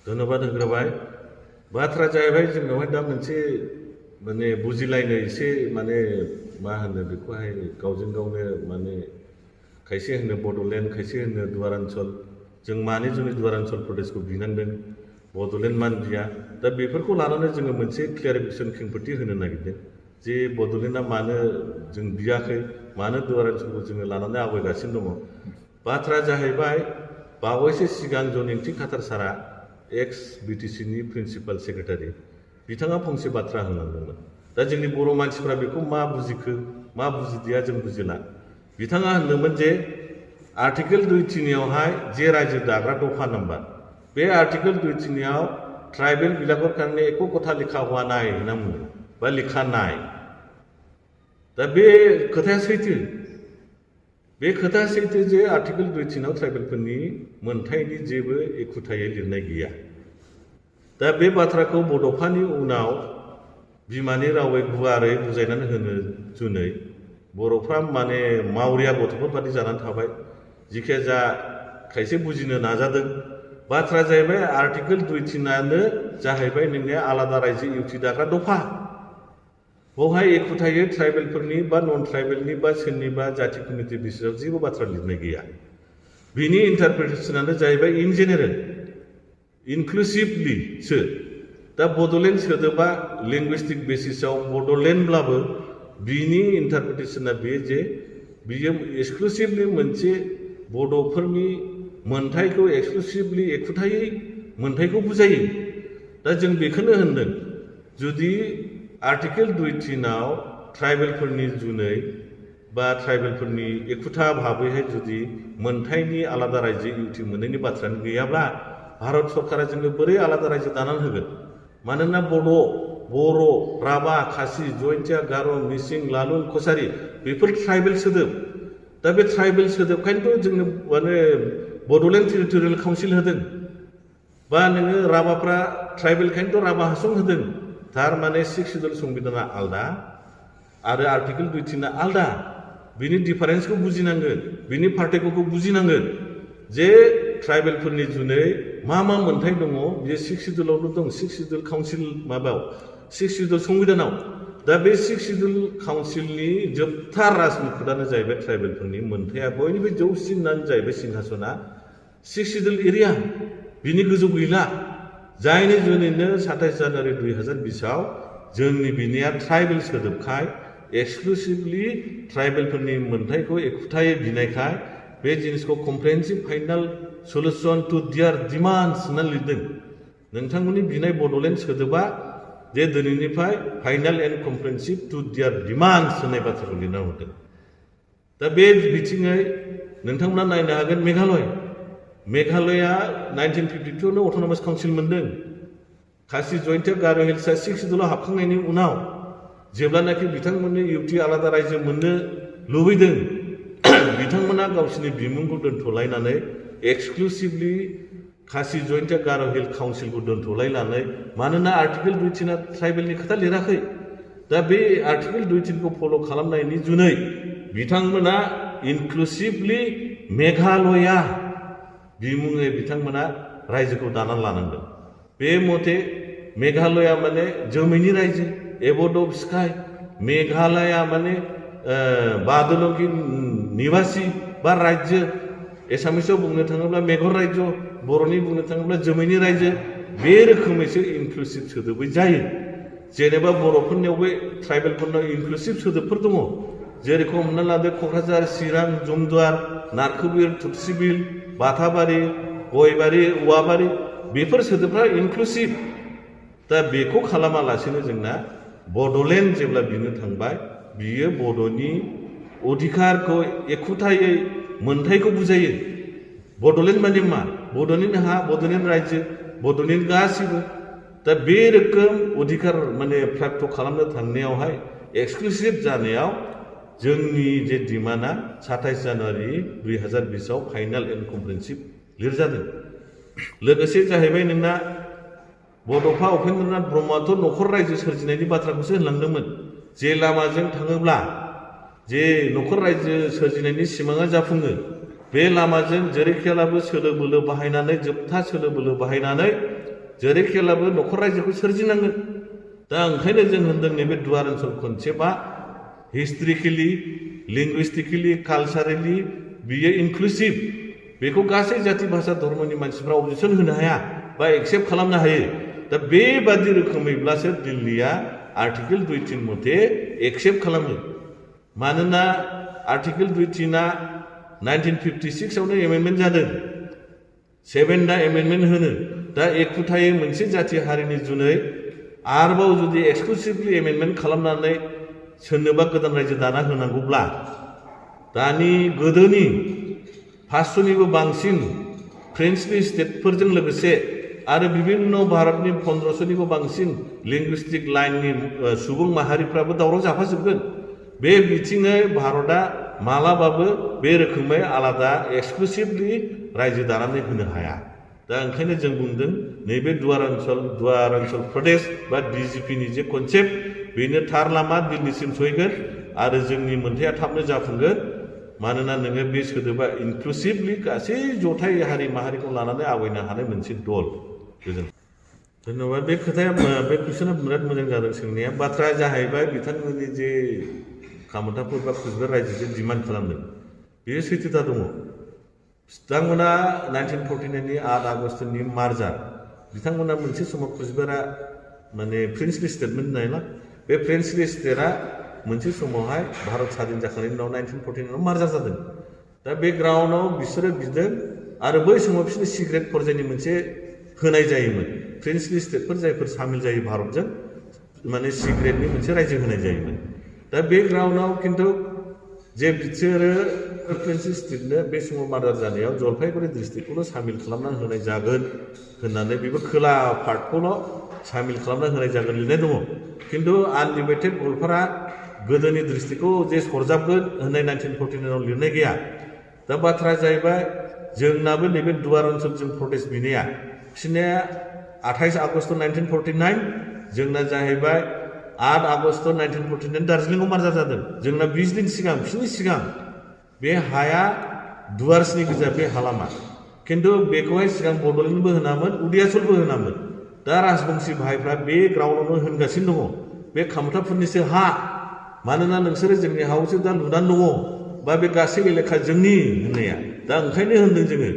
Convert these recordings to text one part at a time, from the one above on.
धन्यबाद होग्रोबाय बाथ्रा जाहैबाय जोंनावहाय दा मोनसे माने बुजिलायनो एसे माने मा होनो बेखौहाय गावजों गावनो माने खायसे होनो बड'लेण्ड खायसे होनो दुवारान्चल जों मानि जुनै दुवारान्चल प्रदेशखौ बिनांदों बड'लेण्ड मान बिया दा बेफोरखौ लानानै जोङो मोनसे क्लियारिफिकेसन खेंफोरथि होनो नागिरदों जे बड'लेण्डआ मानो जों बियाखै मानो दुवारान्चलखौ जोङो लानानै आवगायगासिनो दङ बाथ्रा जाहैबाय बावैसो सिगां जनिंथि खाथार सारा एक्स बिटिसिनि प्रिन्सिपाल सेक्रेटारि बिथाङा फंसे बाथ्रा होनलांदोंमोन दा जोंनि बर' मानसिफ्रा बेखौ मा बुजिखो मा बुजिदिया जों बुजिला बिथाङा होनदोंमोन जे आर्टिकेल 2(3)आवहाय जे रायजो दाग्रा दफा नम्बर बे आर्टिकेल 2(3)आव ट्राइबेल बिलागुर करने एको कथा लिखा हुआ नाय होनना बुंदों बा लिखा नाय दा बे खोथाया सैथो बे खोथाया सैथो जे आर्टिकेल 2(3)आव ट्राइबेलफोरनि मोनथायनि जेबो एखुथायै लिरनाय गैया दा बे बाथ्राखौ बड'फानि उनाव बिमानि रावै गुवारै बुजायनानै होनो जुनै बर'फ्रा माने मावरिया गथ'फोर बादि जानानै थाबाय जिखिया जा खायसे बुजिनो नाजादों बाथ्रा जाहैबाय आर्टिकेल 2(3)आनो जाहैबाय नोंनिया आलादा रायजो इउटि दाग्रा दफा बेवहाय एखुथायै ट्राइबेलफोरनि बा नन ट्राइबेलनि बा सोरनिबा जाथि कमिटि बिसोराव जेबो बाथ्रा लिरनाय गैया बिनि इन्टारप्रिटेसनानो जाहैबाय इन जेनेरेल इनक्लुसिभलिसो दा बड'लेण्ड सोदोबा लिंगुइस्टिक बेसिसआव बड'लेण्डब्लाबो बिनि इन्टारप्रिटेसना बे जे बियो एक्सक्लुसिभलि मोनसे बड'फोरनि मोनथायखौ एक्सक्लुसिभलि एखुथायै मोनथायखौ बुजायो दा जों बेखौनो होनदों जुदि आर्टिकेल 2(3)आव ट्राइबेलफोरनि जुनै बा ट्राइबेलफोरनि एखुथा भाबैहाय जुदि मोनथायनि आलादा रायजो इउटि मोननायनि बाथ्रायानो गैयाब्ला भारत सरकारा जोंनो बोरै आलादा रायजो दानानै होगोन मानोना बर' राभा खासि जयन्तिया गार' मिसिं लालुं कसारि बेफोर ट्राइबेल सोदोब दा बे ट्राइबेल सोदोबखायनोथ' जोंनो माने बड'लेण्ड टेरिटरियेल काउन्सिल होदों बा नोङो राभाफ्रा ट्राइबेलखायनोथ' राभा हासं होदों थारमाने 6 सिडुल संबिधाना आलदा आरो आर्टिकेल 2(3)आ आलदा बिनि डिफारेन्सखौ बुजिनांगोन बिनि पार्थक्यखौ बुजिनांगोन जे ट्राइबेलफोरनि जुनै मा मोनथाय दङ बियो 6 सिडुलावल' दं 6 सिडुल काउन्सिल माबायाव 6 सिडुल संबिधानाव दा बे 6 सिडुल काउन्सिलनि जोबथा राजमुखुदानो जाहैबाय ट्राइबेलफोरनि मोनथाया बयनिबो जौसिनानो जाहैबाय सिंहासना 6 सिडुल एरिया बिनि गोजौ गैला जायनि जुनैनो 27 जानुवारि 2020आव जोंनि बिनिया ट्राइबेल सोदोबखाय एक्सक्लुसिभलि ट्राइबेलफोरनि मोनथायखौ एखुथायै बिनायखाय बे जिनिसखौ कमप्रेहेन्सिभ फाइनाल सल्युसन टु दियार डिमान्ड्स होननानै लिरदों नोंथांमोननि बिनाय बड'लेण्ड सोदोबा जे दिनैनिफ्राय फाइनाल एन्ड कमप्रेहेन्सिभ टु दियार डिमान्ड्स होननाय बाथ्राखौ लिरना हरदों दा बे बिथिङै नोंथांमोना नायनो हागोन मेघालया 1952 अट'नमास काउन्सिल मोनदों खासि जयन्तिया गार' हिल्सआ 6 सिडुलाव हाबखांनायनि उनाव जेब्लानाखि बिथांमोननि इउटि आलादा रायजो मोननो लुबैदों बिथांमोना गावसिनि बिमुंखौ दोनथ'लायनानै एक्सक्लुसिभलि खासि जयन्तिया गार' हिल काउन्सिलखौ दोनथ'लायनानै मानोना आर्टिकेल 2(3)आ ट्राइबेलनि खोथा लिराखै दा बे आर्टिकेल 2(3)खौ फल' खालामनायनि जुनै बिथांमोना इनक्लुसिभलि मेघालया बिमुङै बिथांमोना रायजोखौ दानानै लानांगोन बे मथे मेघालया माने जोमैनि रायजो एबड अफ स्काइ मेघालया माने बादलगि निवासि बा रायजो एसामिसाव बुंनो थाङोब्ला मेघर रायजो बर'नि बुंनो थाङोब्ला जोमैनि रायजो बे रोखोमैसो इनक्लुसिभ सोदोबै जायो जेनेबा बर'फोरनियावबो ट्राइबेलफोरनाव इनक्लुसिभ सोदोबफोर दङ जेरेखम हमना लादो क'क्राझार चिरां जमदुवार नारखोबिल थुक्सिबिल बाथाबारि गयबारि औवाबारि बेफोर सोदोबफ्रा इनक्लुसिभ दा बेखौ खालामालासेनो जोंना बड'लेण्ड जेब्ला बिनो थांबाय बियो बड'नि अधिकारखौ एखुथायै मोनथायखौ बुजायो बड'लेण्ड माने मा बड'लेण्ड हा बड'लेण्ड रायजो बड'लेण्ड गासिबो दा बे रोखोम अधिकार माने प्राप्त खालामनो थांनायावहाय एक्सक्लुसिभ जानायाव जोंनि जे डिमान्डआ 27 जानुवारि 2020आव फाइनाल एन्ड कमप्रेहेन्सिभ लिरजादों लोगोसे जाहैबाय नोंना बड'फा उपेन्द्रनाथ ब्रह्मआथ' न'खर रायजो सोरजिनायनि बाथ्राखौसो होनलांदोंमोन जे लामाजों थाङोब्ला जे न'खर रायजो सोरजिनायनि सिमाङा जाफुङो बे लामाजों जेरैखियालाबो सोलो बोलो बाहायनानै जोबथा सोलो बोलो बाहायनानै जेरैखिब्लाबो न'खर रायजोखौ सोरजिनांगोन दा ओंखायनो जों होनदों नैबे दुवार ओनसोल कनसेप्टआ हिस्ट्रिकेलि लिंगुइस्टिकेलि कालचारेलि बियो इनक्लुसिभ बेखौ गासै जाति भाषा धर्मनि मानसिफ्रा अबजेक्सन होनो हाया बा एक्सेप्ट खालामनो हायो दा बेबादि रोखोमैब्लासो दिल्लीया आर्टिकेल 2.3 मथे एक्सेप्ट खालामो मानोना आर्टिकेल 2.3 1956 आवनो एमेन्डमेन्ट जादों 7 दा एमेन्डमेन्ट होनो दा एखुथायै मोनसे जाथि हारिनि जुनै आरोबाव जुदि एक्सक्लुसिभलि एमेन्डमेन्ट खालामनानै सोरनोबा गोदान रायजो दाना होनांगौब्ला दानि गोदोनि 500निबो बांसिन फ्रेन्चनि स्टेटफोरजों लोगोसे आरो बिभिन्न भारतनि 1500निबो बांसिन लिंगुइस्टिक लाइननि सुबुं माहारिफ्राबो दावराव जाफाजोबगोन बे बिथिङै भारतआ मालाबाबो बे रोखोमै आलादा एक्सक्लुसिभलि रायजो दानानै होनो हाया दा ओंखायनो जों बुंदों नैबे दुवार ओनसोल प्रदेश बा डिजिपिनि जे कनसेप्ट बेनो थार लामा दिल्लीसिम सहैगोन आरो जोंनि मोनथाया थाबनो जाफुंगोन मानोना नोङो बे सोदोबा इनक्लुसिभलि गासै जथाय हारि माहारिखौ लानानै आवगायनो हानाय मोनसे दल धन्यबाद बे खोथाया बे कुइसना बिराद मोजां जादों सोंनाया बाथ्राया जाहैबाय बिथांमोननि जे कामतापुर बा कुचबिहार रायजोजों डिमान्ड खालामदों बेयो सैथोथा दङ बिथांमोना 1949 नि 8 आगस्टनि मार्चार बिथांमोना मोनसे समाव कुचबिहारा माने प्रिन्सलि स्टेटमेन्ट नायला बे प्रिन्सलि स्टेटआ मोनसे समावहाय भारत स्वाधीन जाखांनायनि उनाव 1949 आव मार्चार जादों दा बे ग्राउन्डआव बिसोरो बिदों आरो बै समाव बिसोरनि सिक्रेट पर्जायनि मोनसे होनाय जायोमोन प्रिन्सलि स्टेटफोर जायफोर सामिल जायो भारतजों माने सिक्रेटनि मोनसे रायजो होनाय जायोमोन दा बे ग्राउन्डआव खिन्थु जे बिसोरो प्रिन्सलि स्टेटनो बे समाव मार्चार जानायाव जलपाइगुरि डिस्ट्रिक्टखौल' सामिल खालामना होनाय जागोन होननानै बेबो खोला पार्टखौल' सामिल खालामना होनाय जागोन लिरनाय दङ खिन्थु आनलिमिटेड गलपारा गोदोनि डिस्ट्रिक्टखौ जे सरजाबगोन होननाय 1949 आव लिरनाय गैया दा बाथ्राया जाहैबाय जोंनाबो नैबे दुवार ओनसोलजों प्रटेस्ट बिनाया बिसोरनिया 28 आगस्ट 1949 जोंना जाहैबाय 8 आगस्ट 1949 दार्जिलिंआव मार्चार जादों जोंना 20 दिन सिगां बिसोरनि सिगां बे हाया दुवार्सनि गोजा बे हालामा खिन्थु बेखौहाय सिगां बड'लेण्डबो होनामोन उदियाचलबो होनामोन दा राजबंशी भाइफ्रा बे ग्राउन्डआवनो होनगासिनो दङ बे कामतापुरनिसो हा मानोना नोंसोरो जोंनि हायावसो दा लुनानै दङ बा बे गासै एलेखा जोंनि होननाया दा ओंखायनो होनदों जोङो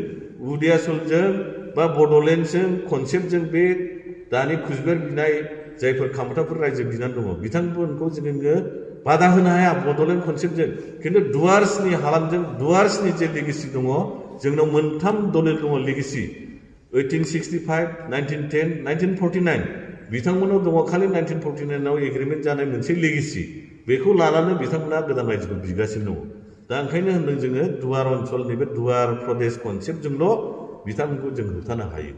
उदियाचलजों बा बड'लेण्डजों कनसेप्टजों बे दानि कुचबिहार बिनाय जायफोर कामतापुर रायजो बिनानै दङ बिथांमोनखौ जोङो बादा होनो हाया बड'लेण्ड कनसेप्टजों खिन्थु दुवार्सनि हालामजों दुवार्सनि जे लेगेसि दङ जोंनाव मोनथाम दलिल दङ लेगेसि 1865 1910 1949 बिथांमोनाव दङ खालि 1949 आव एग्रिमेन्ट जानाय मोनसे लेगेसि बेखौ लानानै बिथांमोना गोदान रायजोखौ बिगासिनो दङ दा ओंखायनो होनदों जोङो दुवार ओनसोलनि बे दुवार प्रदेश कनसेप्टजोंल' बिथांमोनखौ जों होबथानो हायो